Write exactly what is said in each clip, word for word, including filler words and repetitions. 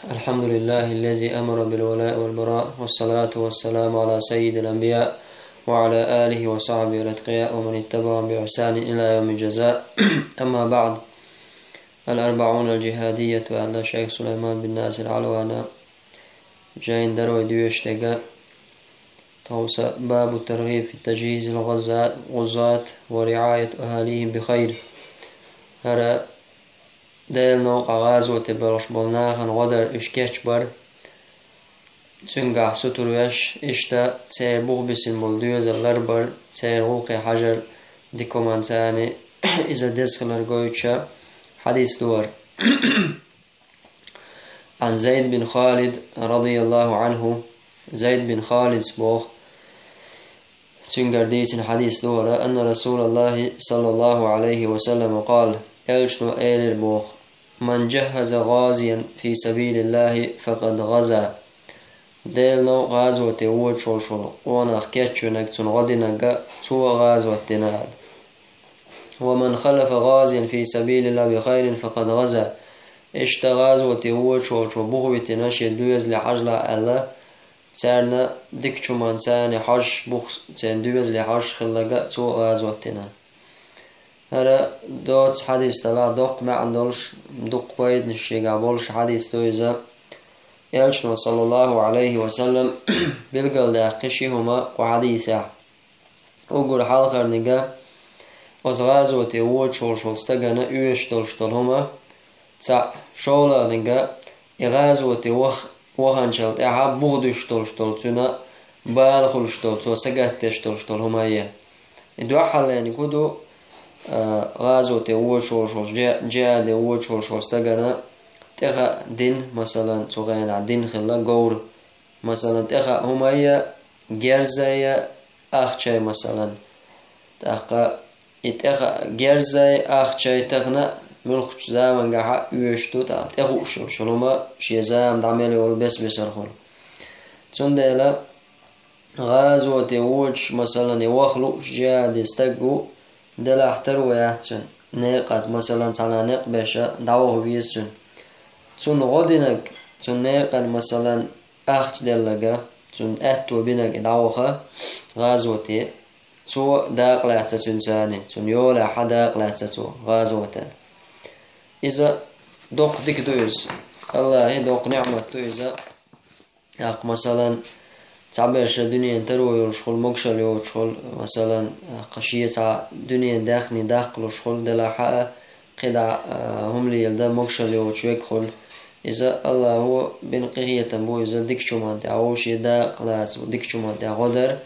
الحمد لله الذي أمر بالولاء والبراء، والصلاة والسلام على سيد الأنبياء وعلى آله وصحبه الأتقياء ومن اتبعهم بإحسان إلى يوم الجزاء. أما بعد، الأربعون الجهادية على الشيخ سليمان بن ناصر العلواني. Жайн дарой дуьйш дега тховса باب الترغيب في تجهيز الغزاة، غزاة ورعاية أهاليهم بخير. ХӀара Делан новкъа гӀазоте боьлхуш болу нахана гӀо дар уьш кечбар, цуьнгахь сутур веш, иштта церан бух бисина болу доьзал ларбар, церан гӀуллакхе хьажар, дика хӀуманца царна иза деза хилар гойтуш хьадис ду хӀара. عن زيد بن خالد رضي الله عنه. Зайд бин Халида боху, цуьнгара дийцина хьадис ду хӀара, أن رسول الله صلى الله عليه وسلم قال, элчано элира боху: من جهز غازيا في سبيل الله فقد غزا. Делан новкъа гӀазоте воьдуш волуш волу къонах кечвинарг, цунна гӀо динарг, цо гӀазот дина аьлла. ومن خلف غازيا في سبيل الله بخير فقد غزا. Иштта гӀазоте воьдуш волчо бух витина шен доьзале хьажалахь аьлла, царна дикачу хӀуманца царна хьожуш, бух церан доьзале хьожуш хилларг, цо гӀазот дина. ХӀара доцу хьадис делахь доккха маьӀна долуш, дуккха пайданаш шегахь болуш хьадис ду иза. Элчано, саллаллаху Ӏалайхи ва саллам, билгалдаьккхи ши хӀума кху хьадисехь. Уггар хьалхарниг, оцу гӀазоте воьдуш волуш волу стагана оьшуш долуш долу хӀума, цхьаъ, шолгӀаниг, и гӀазоте вах-, ваханчул тӀаьхьа бух дуьсуш долуш долу, цуьнан бала хуьлуш долу, цо сагатдеш долуш долу хӀума е. И дуьххьарлерниг хӀун ду, а, гӀазоте воьдуш волуш волу, джи-, джихаде воьдуш волуш волу стагана тӀехаа дин, масалан, цу хенахь дин хилла говр, масалан, тӀехаа хӀума е, герз е, ахча е, масалан. ТӀаккха и тӀехаа герз е, ахча е тахана муьлххачу замангахь оьшуш ду, тӀаккха тӀехууш йолу хӀума шен зама дӀа мел йолу бес-бесархула. Цундела гӀазоте воьдуш, масалан, и ваха лууш джихаде стаг ву, делахь таро яц цуьнан. Некъа, масалан, цхьана некъ беш дӀаваха веза цуьнан. Цунна гӀо динарг, цунна некъана, масалан, ахча делларг, цунна аьтто бинарг и дӀаваха гӀазоте, цо дакъа лаьцна цуьнца, цунна йолехь дакъа лаьцна цо гӀазотана. Иза доккха дика ду иза. Аллахьан доккха ниӀмат ду иза. ТӀаккха, масалан, цхьаберш дуьненан таро йолуш хуьлу, могушалла йоцуш хуьлу, масалан, тӀаккха шен цхьа дуьненан даьхни даккхалуш хуьлу, делахь а кхидӀа, а, хӀума леладан могушалла йоцуш верг хуьлу. Иза Аллахьо бина къинхетам бу, иза дикачу хӀуманна тӀехь вовшийн дакъа лаца, дикачу хӀуманна тӀехь гӀо дар.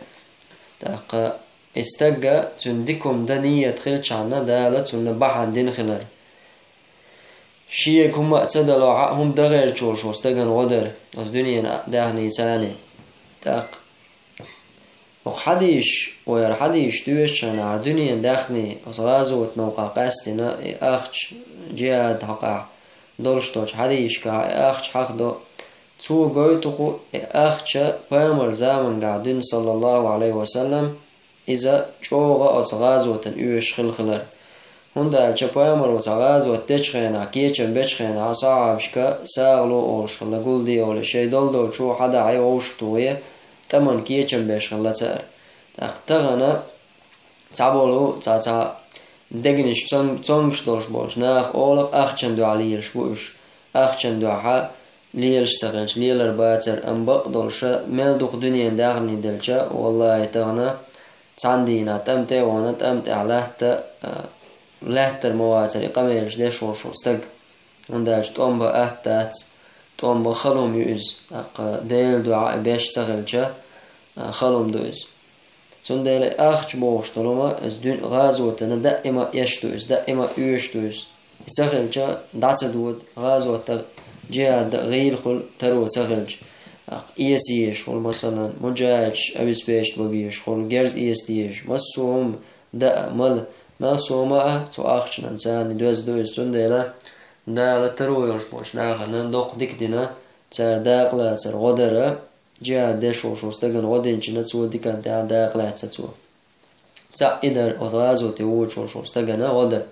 ТӀаккха и стаг, цуьнан дика хӀума дан нийят хилчахьана, Дала цунна бахьана дина хилар. Шега хӀума а ца далахь а, хӀума дан гӀерташ волуш волу стагана гӀо дар оцу дуьненан даьхница. ТӀаккха оха хьадисаш, вай хӀара хьадисаш доьшучу хенахь, дуьненан даьхни, оцу гӀазотан новкъахь къаьстина и ахча, джихад хьокъехь долуш долчу хьадисашкахь и ахча хьахадо, цо гойту кху и ахча пайхамаран замангахь дуьйна, саллаллаху Ӏалайхи ва саллам, иза чӀогӀа оцу гӀазотана оьшуш хилла хилар. ХӀунда аьлча пайхамаро цхьа гӀазот дечу хенахь, кечам бечу хенахь, сахьабашка сагӀа ло олуш хилла, гулде олий, шайн долу долчо хьадахьий, вовшахтухий, тӀамна кечам беш хилла цара. ТӀаккха тахана цхьаболу, цхьа-цхьа дегнаш цон-, цомгуш долуш болчу наха олу, ахчан дуьхьа лелаш бу уьш. Ахчан дуьхьа лелаш ца хилча, лелар бацара, амма бакъдолуша мел дукха дуьненан даьхни делча, валлахӀи, тахана цхьана дийнахь тӀам тӀе а вахана, тӀам тӀехь латта, а, лаьттар ма вацара и къамелаш деш волуш волу стаг. ХӀунда аьлча тӀом бан атта дац, тӀом бан хала хӀума ю иза. ТӀаккха Делан дуьхьа и беш ца хилча, а, хала хӀума ду иза. Цундела и ахча бохуш долу хӀума, иза дуьн-, гӀазотана даима а еш ду иза, даима а оьшуш ду иза. И ца хилча, дӀа ца доду, гӀазотан, джихадан гӀийла хуьлу, таро ца хилча. ТӀаккха эца езаш хуьлу, масалан, муджахӀидаш обеспечить бан безаш хуьлу, герз эца дезаш, массо а хӀума, даа, мала, массо а хӀума а цу ахчанан царна доьзна ду иза. Цундела Дала таро йолуш болчу нахана доккха дика дина, цара дакъа лацар гӀо дара, джихад деш волуш волу стагана гӀо динчунна, цо диканна тӀехь дакъа лаьцна цо. Цхьаъ и дара, оцу гӀазоте воьдуш волуш волу стагана гӀо дара.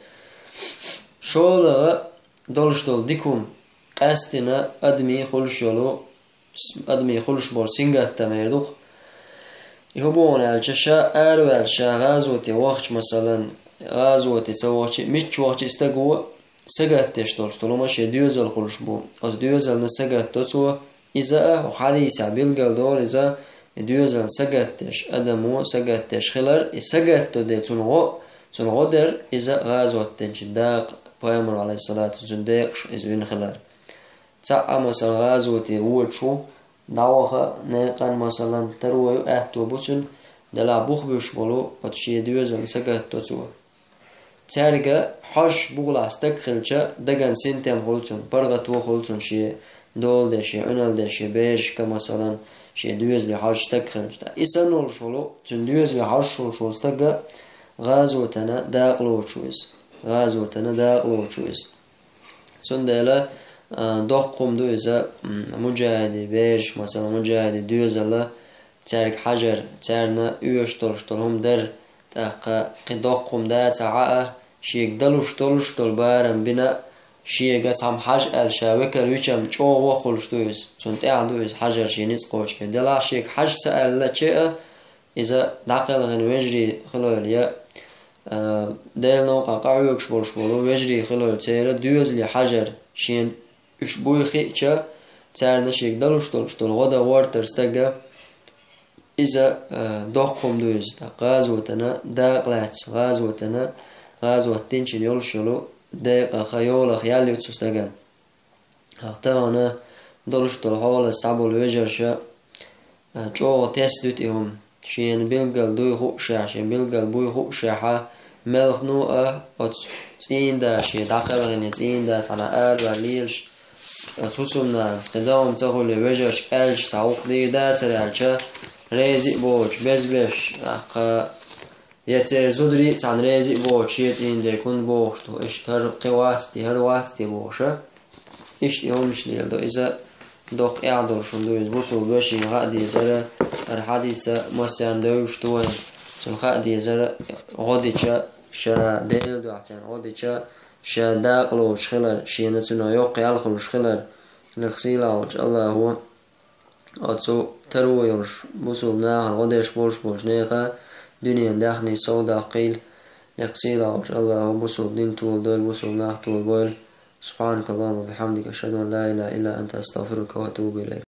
ШолгӀа долуш долу дика хӀума, къаьстина адамий хуьлуш йолу, адамий хуьлуш болу сингаттам эр ду-кх. И хӀун боху аьлча, ша араваьлла, ша гӀазоте вахча, масалан, гӀазоте ца вахча, мичча вахча и стаго сагатдеш долуш долу хӀума шен доьзал хуьлуш бу. Оцу доьзална сагатдо цо, иза а, хӀокху хьадисехь билгал долу иза, и доьзална сагатдеш, адамо сагатдеш хилар, и сагатдо де цунна гӀо, цунна гӀо дара иза гӀазот динчу дакъа, пайхамар, алейхиссалату, цуьнан декъаш иза вина хилар. Цхьаъ а, масалан, гӀазоте воьдуш ву, дӀаваха, некъан, масалан, таро ю, аьтто бу цуьнан, делахь бух буьсуш болу оцу шен доьзална сагатдо цо. Цаьрга хьожуш бугӀалахь стаг хилча, дагана синтем хуьлу цуьнан, паргӀато хуьлу цуьнан шен дола ден, шен Ӏуьнал ден, шен берашка, масалан, шен доьзале хьожуш стаг хилча. Ткъа и санна волуш волу, цуьнан доьзале хьожуш волуш волу стага гӀазотана дакъа лоцуш ву иза. ГӀазотана дакъа лоцуш ву иза. Цундела, а, доккха хӀума ду иза, м, муджахӀидийн бераш, масалан, муджахӀидийн доьзал, цаьрга хьажар, царна оьшуш долуш долу хӀума дар, тӀаккха кхин доккха хӀума дац а, Ӏа а, шега далуш долуш долу барам бина а, шега цхьамма хьажа аьлла ша векал вичам чӀогӀа воккхуьлуш ду иза. Цунна тӀехь ду иза хьажар шен ницкъ кхочушхьан. Делахь шега хьажа ца аьлла, че а, иза дӀакхелхина вежарий хилойла я, а, Делан новкъахь къахьоьгуш болуш болу вежарий хилойла, церан доьзале хьажар, шена уьш буй хиъча, царна шега далуш долуш долу гӀо дан гӀортар стага, иза, а, доккха хӀума ду иза. ТӀаккха гӀазотана дакъа лаьцна, гӀазотана, гӀазот динчун йолуш йолу декъах, йолах ял ю цу стагана. Ахьа тахана долуш долу хьоле схьаболу вежарша, а, чӀогӀа тесна ду тӀе хӀума. Шена билггал дуй хуушехь, шена билггал буй хуушехьа, мелхано а оцу цӀийнда, шен дӀакхелхина цӀийнда цхьана араваьлла лелаш, оцу хӀусамнанас кхин дан хӀума ца хуьлий, вежаршка аьлча, цхьа гӀуллакх дийр дацара аьлча, реза а боцуш, безбеш, тӀаккха я церан зударий а цхьаьна реза а боцуш, шен цӀийнда хӀунда бохуш ду, иштта хӀара кхин вац те, хӀара вац те бохуша. Иштта и хӀуманаш леладо. Иза доккха эхь долуш хӀума ду иза. Бусулба вешина хаа дезара, хӀара хьадис а массарна девзаш ду вайн. Цунна хаа дезара, гӀо дича, ша Делан дуьхьа царна гӀо дича, ша дакъа лоцуш хилар, шена цунах йоккха ял хуьлуш хилар. Лекха сийлахь волчу Аллахо оцу таро йолуш, бусулба нахана гӀо деш болуш болчу нехан дуьненан даьхни совдаккхийла. Лекха сийлахь волчу Аллахо бусулба дин толадойла, бусулба нах толабойла. سبحانك اللهم وبحمدك، أشهد أن لا إله إلا أنت، أستغفرك وأتوب إليك.